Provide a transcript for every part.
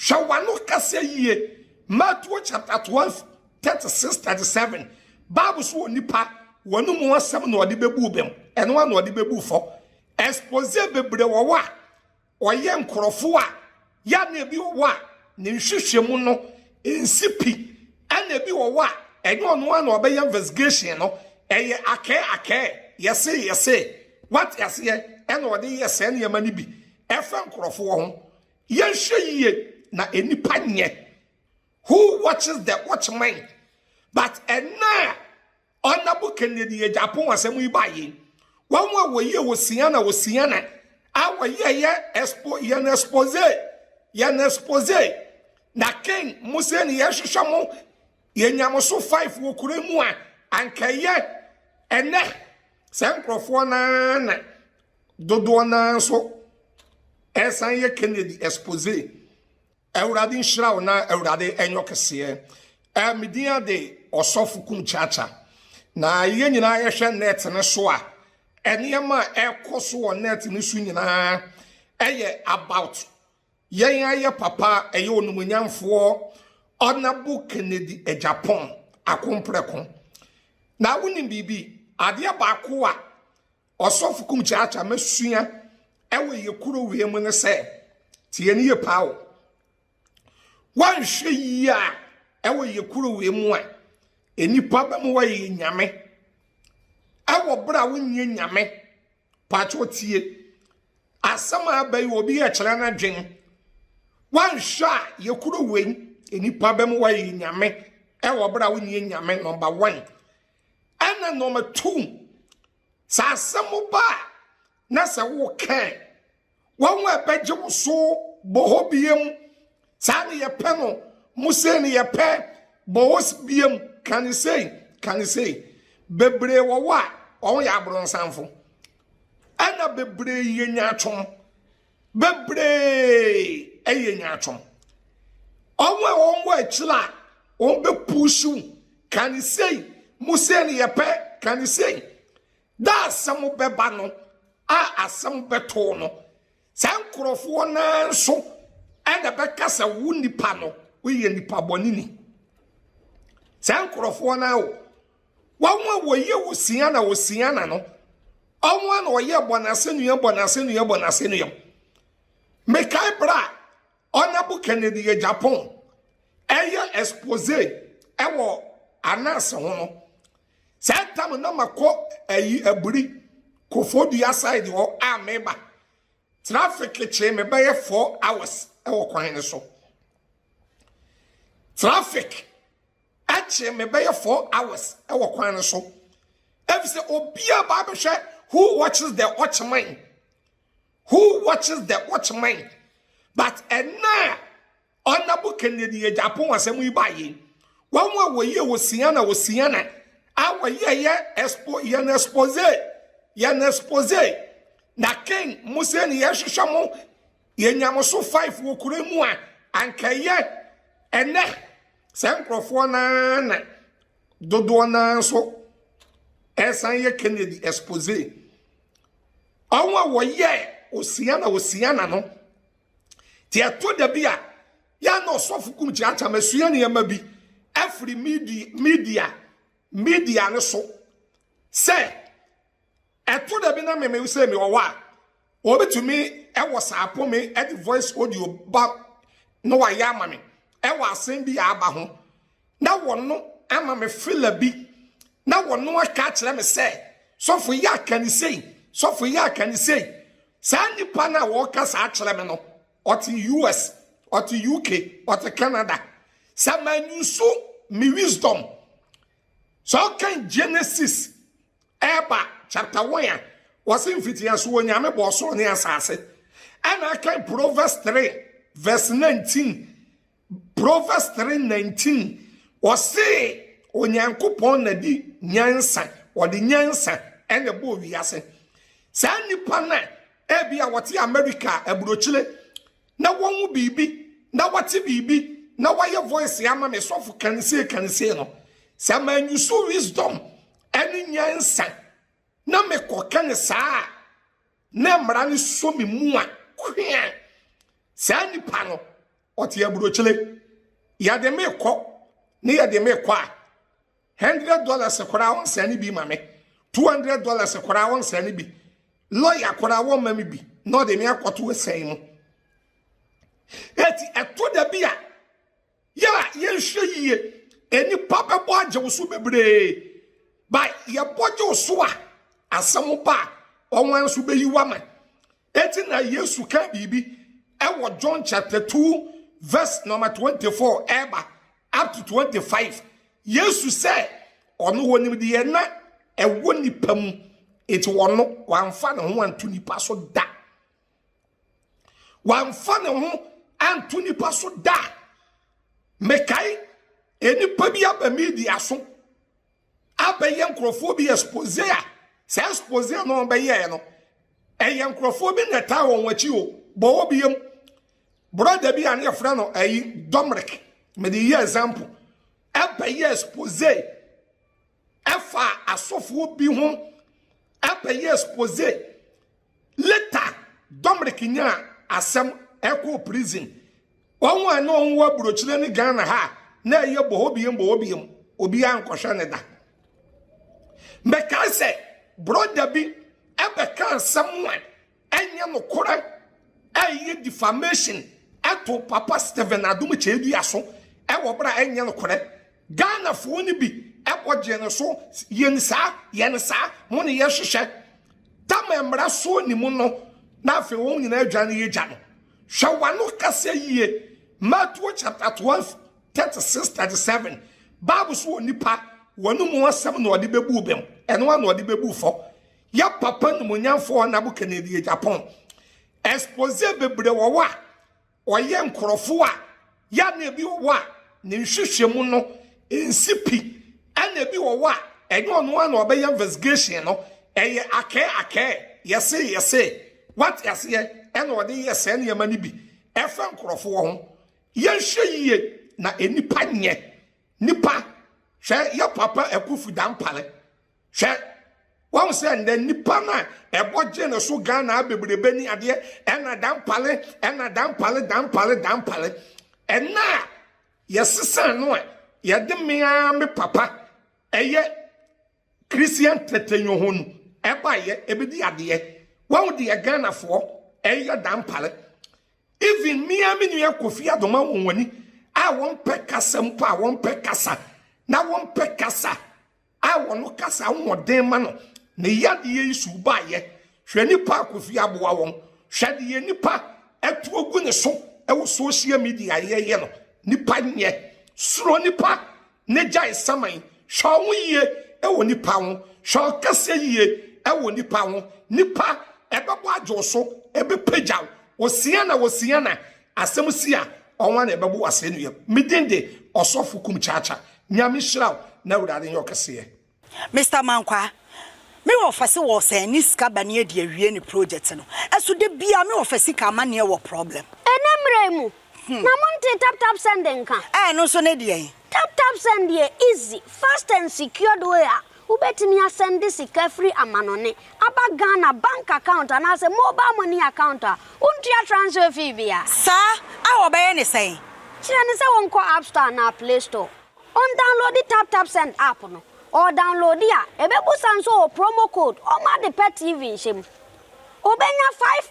Hwɛ w'ano kasa yie. Matthew chapter 12 36 37 Bible so wɔ nipa wɔn mu asɛm na ɔde bɛbu bɛm, ɛno ara na ɔde bɛbu fɔ. Expose bebree wɔ hɔ a ɔyɛ nkurɔfoɔ a yɛ na ebi wɔ hɔ a ne nhwehwɛmu no nsi pi, ɛna ebi wɔ hɔ a ɛnyɛ ɔno ara na ɔbɛyɛ investigation no, ɛyɛ akɛɛ akɛɛ, yɛse yɛse, wate aseɛ, ɛna ɔde yɛ saa nneɛma no bi ɛfɛ nkurɔfoɔ ho. Yɛnhwɛ yie na nipa nyɛ. Who watches the watchman? But ɛna Honorable Kennedy Agyapong asɛm yi ba yi, wɔn a wɔyɛ wɔ siana a wɔyɛ yɛ expo yɛn expose yɛn expose na ken mo sɛ ne yɛhwehwɛ mo yɛnya mo so 5 wɔ kuro mu a anka yɛ ɛnɛ sɛ nkurɔfoɔ naa na dodoɔ naa nso ɛsan yɛ Kennedy expose. Awurade nhyira wo na Awurade ɛnyɛ kɛseɛ. Medin ade Ɔsɔfo Kum Kyaakya, na yɛn nyinaa yɛhwɛ net no so a, nneɛma a ɛkɔ so wɔ net no so nyinaa ɛyɛ about yɛn ayɛ papa, ɛyɛ onumonyamfoɔ Honorable Kennedy Agyapong akomprɛko. Na wonim biribi, adeɛ baako a Ɔsɔfo Kum Kyaakya masua ɛwɔ yɛ kuro wei mu ne sɛ, tie ne yɛ paa o, wanhwɛ yie a ɛwɔ yɛ kuro wei mu a, nnipa bɛmu wɔyɛ nyame ɛwɔ berɛ a wonyɛ nyame. Paatwo tie asɛm a aba yi, obi yɛ kyerɛ no adwen. Wanhwɛ a yɛ kuro wei, nnipa bɛmu wɔyɛ nyame ɛwɔ berɛ a wonyɛ nyame, number 1. Ɛna number 2, sɛ asɛm ba a na sɛ woka wɔn a ɛbɛgye wo so bɔ hɔ biem, saa ne yɛpɛ no, mo sei ne yɛpɛ, bɔ hɔ biem, ka ne sei, ka ne sei. Bebree wɔ hɔ a wɔn yɛ aborɔnsamfo, ɛna bebree yɛ nyaatwom, bebree ɛyɛ nyaatwom. Wɔn a wɔn wɔ akyire a wɔn bɛ push ka ne sei, mo sei ne yɛpɛ, ka ne sei da, asɛm bɛba no a asɛm bɛtoo no, saa nkurɔfoɔ naa nso ɛna bɛka sɛ wo nipa no woyɛ nipa bɔne ni. Saa nkurɔfoɔ naa o, wɔn a wɔyɛ wɔ siana no, wɔn a na wɔyɛ bɔ n'asɛnnua, bɔ n'asɛnnua, bɔ n'asɛnnua. Mekae bra a Honorable Kennedy Agyapong ɛyɛ expose ɛwɔ Anas ho no, saa tam na makɔ ayi aburi Kofodua side hɔ a meba, traffic kyee me bɛyɛ 4 hours ɛwɔ kwan no so. Traffic ɛkyee me bɛyɛ 4 hours ɛwɔ kwan no so, ɛfiri sɛ obiara ba abɛhwɛ. Who watches the watchman? Who watches the watchman? But ɛna Honorable Kennedy Agyapong asɛm yi ba yi, wɔn a wɔyɛ wɔ siana a wɔyɛ yɛ expo yɛn expose yɛn expose na ken mo sɛ ne yɛhwehwɛ mo yɛnya mo so 5 wɔ kuro mu a anka yɛ ɛnɛ sɛ nkurɔfoɔ naa na dodoɔ naa nso ɛsan yɛ Kennedy expose. Wɔn a wɔyɛ osiana no te ɛto da bi a yɛn na Ɔsɔfo Kum Kyaakyaa masua nneɛma bi afiri media no so sɛ ɛto da bi na meme sɛ mi wɔ hɔ a, wɔbɛtumi ɛwɔ saapo me ɛde voice audio ba na wayɛ ama me ɛwɔ asɛm bi a aba ho, na wɔno ama me fila bi na wɔno aka akyerɛ me sɛ, "Sɔfo yi aka ne sei, sɔfo yi aka ne sei." Saa nipa no a wɔreka saa akyerɛ me no, ɔte US, ɔte UK, ɔte Canada. Sɛ manyusu me wisdom sɛ ɔka Genesis ɛba chapter 1 a wɔse mfitia so Onyame bɔ ɔsoro ne asase, ɛna aka Proverbs 3 verse 19, Proverbs 3:19, wɔse Onyankopɔn na di nyansa, wɔde nyansa ɛna ɛbɔ wiase. Saa nipa no a ebi a wɔte America aburokyire na wɔn mu biribi na wɔte biribi na wɔayɛ voice ama me, "Sɔfo, kansie kansie" no, sɛ manyusu wisdom ɛne nyansa na mekɔka ne saa a na mmara no so me mu a kwea, saa nipa no. ɔte aburokyire. Yɛde me kɔ ne yɛde me kɔ a, $100 koraa wɔnsɛn ne bi ma me. $200 koraa wɔnsɛn ne bi. Lɔya koraa wɔmma me bi na ɔde me akɔto ɛsɛn mu. Eti ɛto da bi a yɛ a yɛnhwɛ yie, nnipa bɛbɔ agye wo so bebree. Ba yɛbɔ gye wo so a, asɛm ba a, wɔn nso bɛyi wo ama. Eti na Yesu ka biribi ɛwɔ John chapter 2 verse number 24 ɛba up to 25. Yesu sɛ ɔno wɔnim deɛ na ɛwɔ nipa mu, eti ɔno wamfa ne ho anto nipa so da. Wamfa ne ho anto nipa so da. Mekae nipa bi aba media so abɛyɛ nkurɔfoɔ bi expose a, saa expose no ɔbɛyɛɛ no, ɛyɛ nkurɔfoɔ bi na ɛtaa wɔn akyi o, bɔ wɔ bi yam. Brother bi a ne yɛfrɛ no ɛyi Dominic, mede yɛ example, ɛbɛyɛ expose ɛfa asɔfoɔ bi ho, ɛbɛyɛ expose. Later, Dominic nya asɛm ɛkɔ prison. Wɔn a na wɔn wɔ aburokyire ne Ghana ha na ɛyɛ bɔhɔ biem bɔhɔ biem, obiara nkɔhwɛ ne da. Mɛka sɛ brother bi ɛbɛka asɛm a ɛnyɛ nokorɛ, ɛyɛ defamation ɛto Papa Stephen Adom Kyei so ɛwɔ bere a ɛnyɛ nokorɛ. Ghanafoɔ no bi ɛbɔ gye ne so, yɛn saa yɛn saa mo ne yɛhwehwɛ tama mmara so ne mu no, na afei wɔn nyinaa adwa ne yɛgya no. Hwɛ w'ano kasa yie. Matthew chapter 12 36 37, Bible so wɔ nipa wɔn mu asɛm na ɔde bɛbu bɛm, ɛno a na ɔde bɛbu fɔ. Yɛ papa nimonyamfoɔ na Kennedy Agyapong expose bebree wɔ hɔ a ɔyɛ nkurɔfoɔ a yɛ na ebi wɔ hɔ a ne nhwehwɛmu no nsi pi, ɛna ebi wɔ hɔ a ɛnyɛ ɔno a na ɔbɛyɛ investigation no, ɛyɛ akɛɛ akɛɛ yɛse yɛse wate aseɛ, ɛna ɔde yɛ sɛ nneɛma no bi ɛfɛ nkurɔfoɔ ho. Yɛnhwɛ yie na nipa nyɛ nipa. Hwɛ yɛ papa Akufu Dampare, hwɛ wɔn sɛ ndɛ nipa no a ɛbɔ gye ne so Ghana bebrebe ni adeɛ, ɛna Dampare, ɛna Dampare, Dampare, Dampare, ɛna a yɛsesa no a yɛde mmea me papa ɛyɛ Christian Tetteh Yohuno ɛbaeɛ ebedi adeɛ. Wɔn deɛ Ghanafoɔ ɛyɛ Dampare. Even mmea me nua Kofi Adoma wɔn wani a wɔn pɛ kasa mpo a wɔn pɛ kasa na wɔn pɛ kasa a wɔn kasa ahoɔden ma no ne yadeɛ yi so baayɛ. Hwɛ nipa Kofi aboa wɔn, hwɛ deɛ nipa ɛto ogu ne so ɛwɔ social media yɛyɛ no. Nipa nyɛ soro nipa ne gyae saman. Hwɛ ɔho yie ɛwɔ nipa ho, hwɛ ɔkɛseɛ yie ɛwɔ nipa ho. Nipa ɛbɛbɔ adwo so, ɛbɛpagyaw osia na osia na asɛm si a ɔnwa na ɛbɛbɔ asɛm no yɛ. Medin de Ɔsɔfo Kum Kyaakya. Nyame hyira wo na Awurade nyɛ ɔkɛseɛ. Mr. Mankwa, me wɔ fa sɛ wɔ sɛn ne sika ba ne adi awie ne project no. Ɛso de bia me wɔ fa sika ama ne wɔ problem. Ɛnɛ mmerɛ mu, na monte Tap Tap Send nka? Ɛno nso ne deɛ. Tap Tap Send yɛ easy, fast and secured way a wobɛtumi asend sika firi amanɔne aba Ghana bank account anaasɛ mobile money account a wontua transfer fee bia. Saa a wɔbɛyɛ ne sɛn? Kyerɛ ne sɛ wɔnkɔ App Store anaa Play Store. Ɔndownload Tap Tap Send app no. Ɔdownload a, ɛbɛbusa nso wɔ promo code ɔma de pɛ TV nhyɛ mu. Obenya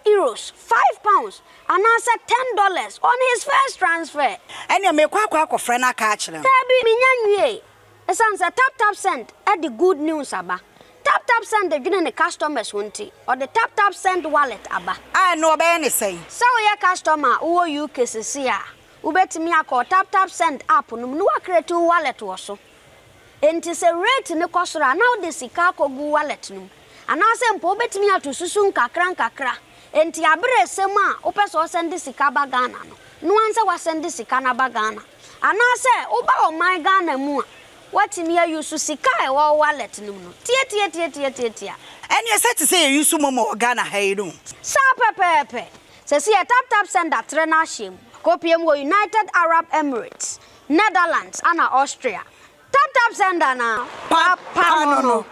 €5, £5 anaasɛ $10 on his first transfer. Ɛnea mekɔ akɔ akɔfrɛ no aka akyerɛ no. Taabi, menya nwie. Ɛsiane sɛ Tap Tap Send ɛde good news aba. Tap Tap Send dwene ne customers ho nti, ɔde Tap Tap Send wallet aba. A ɛno ɔbɛyɛ ne sɛn? Sɛ woyɛ customer a wowɔ UK sisi a, wobɛtumi akɔ Tap Tap Send app no mu na woacreate wo wallet wɔ so. Enti sɛ rate ne kɔ soro a, na wode sika akɔgu wallet no mu. Anaasɛ mpo wobɛtumi ato susu nkakra nkakra. Enti abere esɛm a wopɛ sɛ ɔsend sika ba Ghana no, no ara sɛ wasend sika no aba Ghana. Anaasɛ woba ɔman Ghana mu a, woatumi ayi sika a ɛwɔ wallet no mu no. Tie tie tie tie tie tie. Ɛneɛ sɛ te sɛ yɛyi so MoMo wɔ Ghana ha yi no. Saa pɛpɛɛpɛ. Sɛ si yɛ Tap Tap Send atrɛ no ahyɛ mu. Kɔpie mu wɔ United Arab Emirates, Netherlands ana Austria. Tap Tap Send ana. Papa no.